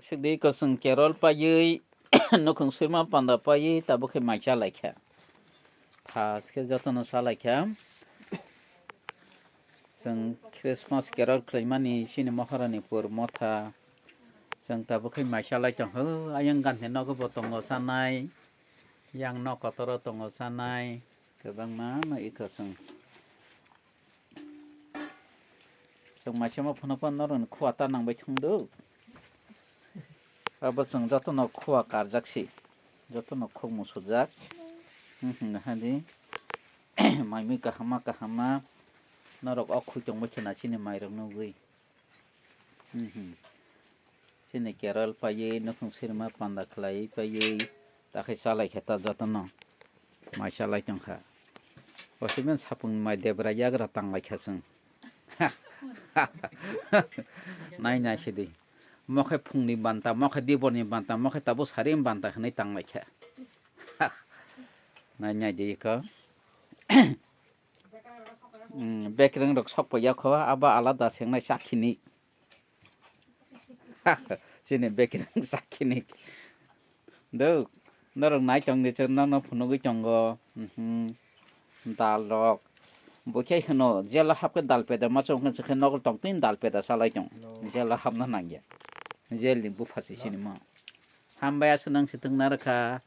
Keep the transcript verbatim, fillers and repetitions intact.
Sidi ko chwng Carol paiwi nukhung swima panda paiwi tabuk khe mai cha lai kha. Thas khe jotono cha lai kha. Chwng Christmas Carol khlaimani chini Maharani pur motha. Chwng tabuk khe mai cha lai tong ho. Ayang ganhe nogo bo tongo chanai. Yang nok kotoro tongo chanai. Kwbangma no iko chwng. Chwng mai cha ma phano phano norokni khua ta nang bai thung do. Abo chwng jotono khua karjak si, jotono khuk musujak. Hmm, hmm, hadi. Mai mui kahama kahama. Norok o khui tongbai khwna chini mairok nugwi. Hmm, hmm. Chini Carol paiwi nukhung swima panda khlai paiwi ta khe cha lai khe ta jotono. Mai cha lai tong kha. Bo siben sapung mai debra yagra tang lai kha chwng. Nai nai sidi. Mo khe phungni banta, mo khe diborni banta, mo khe tabuk sari banta hwnwi tang lai kha. Nai nai di ko. Hmm, bekereng rok sok paiya kho, abo alada sengnai chakhini. Chini bekereng chakhini. Do, norok nai tong di chwng nono phunugwi tongo. Mhm. Dal rok. Bo khe hwno, jela hap khe dal peda ma chong khe nokol tong tin dal peda salai tong. No. Jela hapna nangya. Jel ni bupha si sini mo. Hambai aswk nang si thwng narwkha.